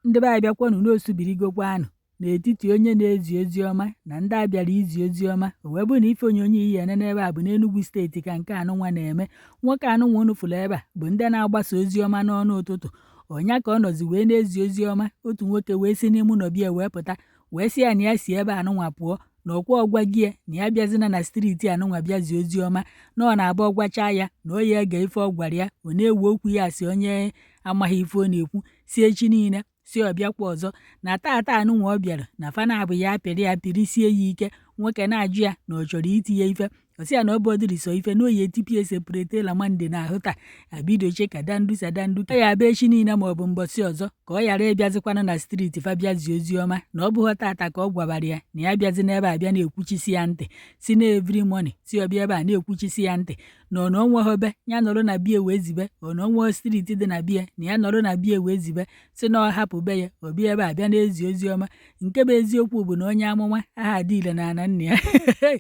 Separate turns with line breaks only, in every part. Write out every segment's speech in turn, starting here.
Ndị be anyị, bịakwanụ n'osubirigokwanụ n'etiti onye na-ezi ozi ọma na ndị a bịara izi ozi ọma. O wee bụrụ na ife onyonyo iyi ene n'ebe a bụ n'Enugu Steeti ka nke anụnwa na-eme. Nwoke anụnwa unu fụrụ ebe a bụ ndị na-agbasa ozi ọma n'ọnụ ụtụtụ ọnya ka ọ nọzi wee na-ezi ozi ọma. Otu nwoke wee si n'ime ụlọ bịa wee pụta wee sị ya na ya si ebe anụnwa pụọ, na ọkwa ọgwa gị ya na ya bịazina na street anụnwa bịazi ozi ọma, na ọ na-abụ ọgwacha ya na ọ ya ege ife ọ gwara ya. Ọ na-ewe okwu ya asị onye amaghị ife ọ na-ekwu, si echi niile si ọ bịakwa ọzọ, na tata anụnwa ọ bịara na fa na-abụ ya apịrị ya pịrịsie ya ike. Nwoke na-ajụ ya na ọ chọrọ itinye ife. Ọ sị ya na ọ bụ ọdịrị sọ ife na oyi etipịa separate lamande n'ahụ taa abidoche ka dandu sadandu ka ya abịa echi niile ma ọ bụ mbọsị ọzọ, ka ọ ghara ịbịazikwanụ na street fa bịazi ozi ọma, na ọ bụghị tata ka ọ gwabara ya na ya bịazi n'ebe a bịa na-ekwuchisi ya ntị, si na every morning si ọbịa ebe a na-ekwuchisi ya ntị, na ọ na onweghị be ya nọrọ na bie wee zibe, ọ na onweghị street dị na bie na ya nọrọ na bie wee zibe, si na ọ hapụ be ya ọ bịa ebe a bịa na-ezi ozi ọma. Nke bụ eziokwu bụ na onye amụma aha dị ile na ana nna ya.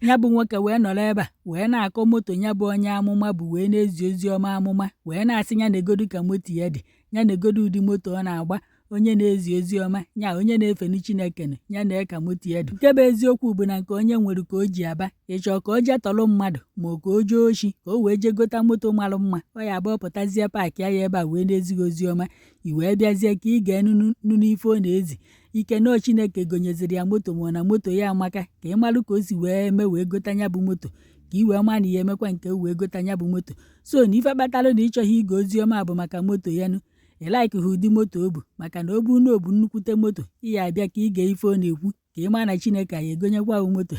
Ya bụ nwoke wee nọrọ ebe a wee na-akọ moto ya bụ onye amụma bụ wee na-ezi ozi ọma amụma, wee na-asị ya negodu ka moto ya dị, ya negodu ụdị moto ọ na-agba, onye na-ezi ozi ọma nya, onye na-efenu Chineke nụ ya na ka moto ya dị. Nke bụ eziokwu bụ na nke onye nwere ka o ji aba. Ịchọ ka o jee tọrọ mmadụ ma ọ ka o jee oshi ka o wee jee gota moto malụ mma, ọ ya abụọ pụtazie park ya ebe a wee na-ezighị ozi ọma, i wee bịazie ka ị ga nụ n'ife ọ na-ezi ike nọọ. Chineke gonyeziri ya moto ma ọ na moto ya amaka, ka ị malụ ka o si wee mee wee gota ya bụ moto, ka ị wee maa na ya emekwa nke wee gota ya bụ moto. So na ife kpatalụ na ịchọghị ige ozi ọma bụ maka moto ya nụ. Ị like ha ụdị moto o bu, maka na o bu na obu nnukwute moto, ị ya abịa ka ị gee ife ọ na-ekwu, ka ị maa na Chineke ya egonyekwa ahụ moto.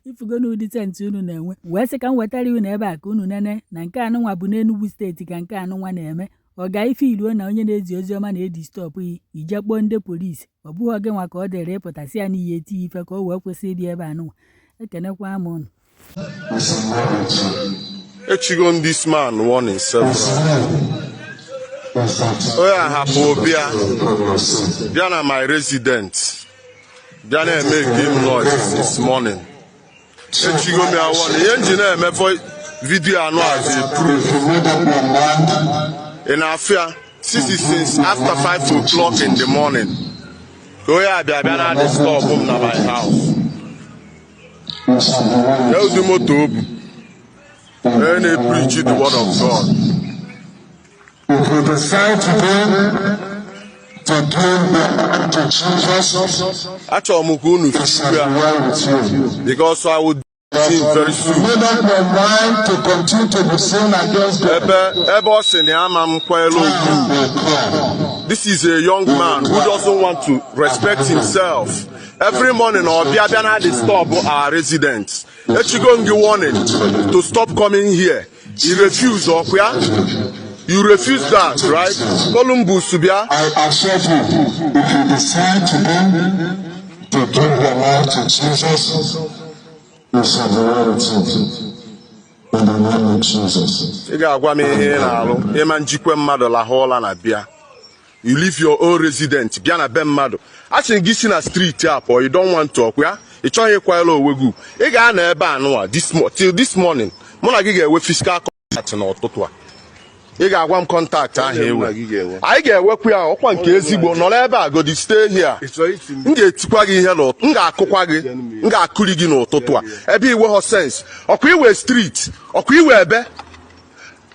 Ifugo na ụdị sense unu na-enwe. Wee sị ka m wetara unu ebe a ka unu nene na nke anụnwa bụ n'Enugu Steeti ka nke anụnwa na-eme. Ọ ga ife iluo na onye na-ezi ozi ọma na-edisturb yi, ije kpọọ ndị polisi. Ọ bụghị gị nwa ka ọ dịrị ịpụta sị ya na iyi eti ife ka o wee kwụsị ịbịa ebe anụnwa. Ekenekwa m unu.
Echigo m this man warning several. Onye a hapụ bịa bịa na my resident bịa na-eme game noise this morning. Echigo m ya warning. Ihe m ji na-eme video anụ as a proof. Ị na-afịa, this is since after 5 o'clock in the morning ka onye a bịa bịa na disturb m na my house. Ya ụdị moto o bu, onye na-preach the word of God.
If you decide today to give back to Jesus,
Achọrọ m ka unu
it shall
fiwu ya
be well with you.
because I will see him very
If you
soon.
made up your mind to continue to be sin against God,
Ebe ọ sị na ya ama m kwelu ugwu.
time will come.
This is a young man who doesn't want to respect himself. Every morning ọ bịa bịa na disturb our residents. Echigo m gị warning to stop coming here. You refuse, ọkwa ya? You refuse that, right? Columbus bịa.
I assure you, if you decide today to give your life to Jesus, it shall be well with you. In the name of Jesus.
Ị ga-agwa m ihe ị na-alụ ịma njikwa mmadụ lahụ ụla na bịa. You leave your own resident bịa na be mmadụ. A sị gị si na street a pụọ, you don't want to, ọkwa ya? Ị chọghị ịkwanyere onwe gị ugwu. Ị ga-anọ ebe a nụwa till this morning. Mụ na gị ga-enwe physical contact n'ụtụtụ a. Ị ga-agwa m contact ahụ ewe. Anyị ga-ewekwu ya ọkwa nke ezigbo nọrọ ebe a godi, stay here. M ga-etikwa gị ihe n'ụtụtụ, m ga-akụkwa gị, m ga-akụri gị n'ụtụtụ a. Ebe iwe họ sense, ọkwa iwe street, ọkwa iwe ebe.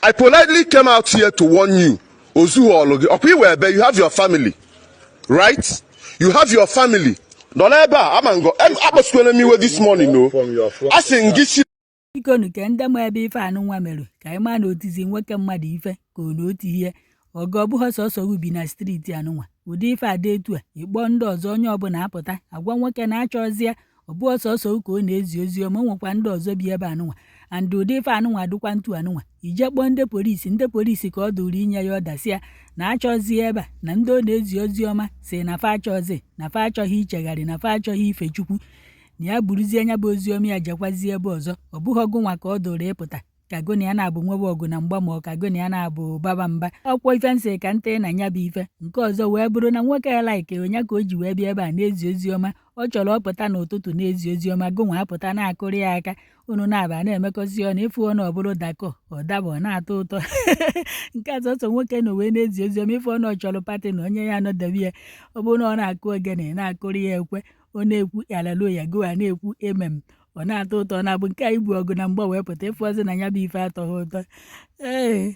I politely came out here to warn you. Ozughị ọlụ gị, ọkwa iwe ebe, you have your family, right? You have your family. Nọ n'ebe a, ama ngo, akpasukwala m iwe this morning o. A sị m gị si
Bikonu, ke ndị ma ebe ife anụnwa merụ, ka anyị maa na otizi nwoke mmadụ ife ka ọ na otighe ọga. Ọ bụghị sọsọ ubi na street anụnwa ụdị ife ada etu a. Ịkpọ ndị ọzọ, onye ọbụla apụta agwa nwoke na-achọzi ya. Ọ bụghị sọsọ ka ọ na-ezi ozi ọma, o nwekwa ndị ọzọ bi ebe anụnwa and ụdị ife anụnwa dịkwa ntu anụnwa. Ije kpọọ ndị polisi, ndị polisi ka ọ dụrụ inye ya ọdasị ya na achọzi ebe a na ndị ọ na-ezi ozi ọma si na fa achọzi, na fa achọghị ichegharị, na fa achọghị ife Chukwu, na ya buruzie anya bụ ozi ọma ya jekwazie ebe ọzọ. Ọ bụghị ọgụnwa ka ọ dụrụ ịpụta. Ka gụ na ya na-abụ nwebe ọgụ na mgba, ma ọ ka gụ na ya na-abụ baba mba. Ọkwọ ife nsị ka ntị na ya bụ ife nke ọzọ wee bụrụ na nwoke a like onye ka o ji wee bịa ebe a na-ezi ozi ọma. Ọ chọrọ ọ pụta n'ụtụtụ na-ezi ozi ọma, gụnwa apụta na-akụrị ya aka, unu na-aba na-emekọsị ọnụ, ịfụ ọnụ ọ bụrụ dakọ, ọ daba, ọ na-atọ ụtọ. Nke a sọsọ nwoke na wee na-ezi ozi ọma, ịfụ ọnụ ọ chọrọ party na onye ya anọdebe ya. Ọ bụrụ na ọ na-akụ ogene, na-akụrị ya ekwe, ọ na-ekwu haleluya, gụwa na-ekwu amen, ọ na-atọ ụtọ. Na-abụ nke a ibu ọgụ na mgba wee pụta, ịfụ ọzọ na ya bụ ife atọghị ụtọ. Ee.